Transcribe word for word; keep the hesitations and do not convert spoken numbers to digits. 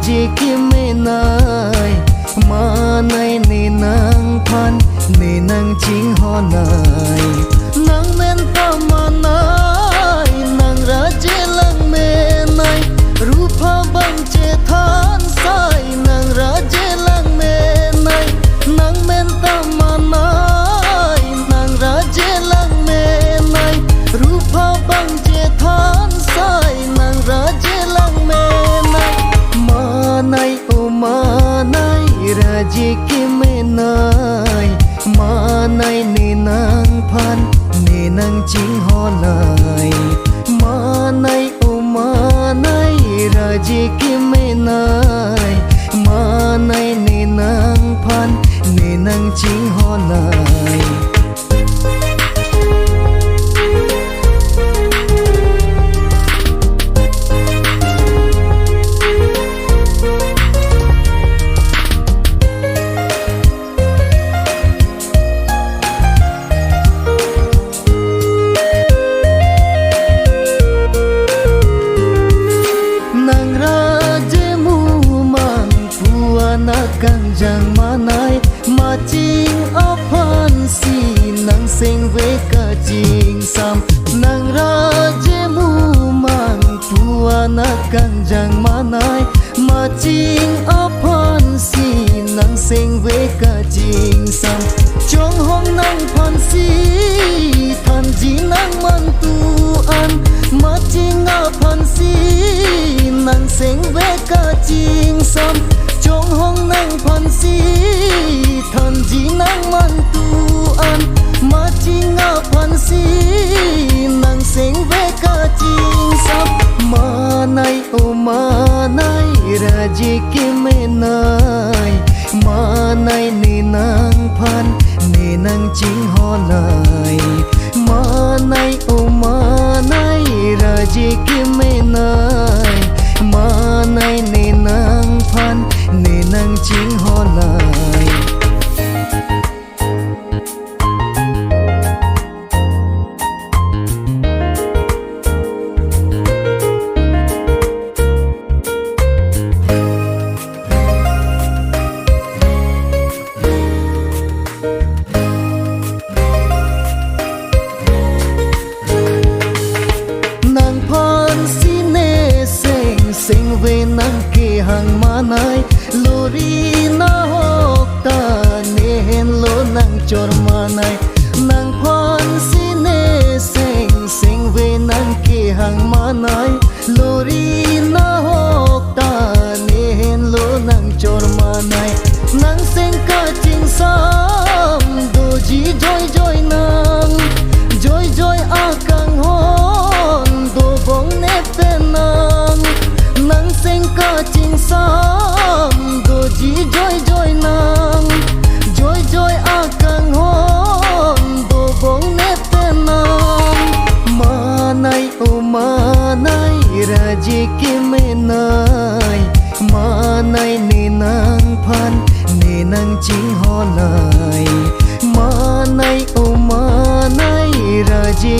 Raji kemenei, manei ne nangphan, ne nangchingholai. Nangmen ta manei, nang raji lang menei, rupha bang chethan sai, nang raji lang menei. Nangmen ta manei, nang raji lang menei, rupha bang chethan sai, nang raji lang menei. Manei o manei, raji kemenei, manei ne nangphan, ne nangchingholai. Manei o manei, raji kemenei, manei ne nangphan, ne nangchingholai. Nang raji mumang puan akangjang manei, maching aphansi nang sengve kachingsam. Nang raji mumang puan akangjang manei, maching aphansi nang sengve kachingsam. Chonghong nangphansi thanji nangman tu-an, maching aphansi nang sengve kachingsam. Chonghong nangphansi thanji nangman tu-an, maching aphansi nang sengve kachingsam. Manei o manei, raji kemenei, manei ne nangphan, ne nangchingholai. Manei o manei, raji kemenei, manei ne nangphan, ne nangchingholai. Nangphansi ne seng sengve nang kehang manei, lori nahok ta ne henlo nangchor manei. Nangphansi ne seng sengve nang kehang manei, lori nahok ta ne henlo nangchor manei. Nang seng kachingsam doji joijoi nang, joijoi akanghon dobong ne pen nang. Nang seng kachingsam doji joijoi nang, joijoi akanghon dobong ne pen nang. Manei o manei, raji kemenei, manei ne nangphan, ne nangchingholai. Manei o manei, raji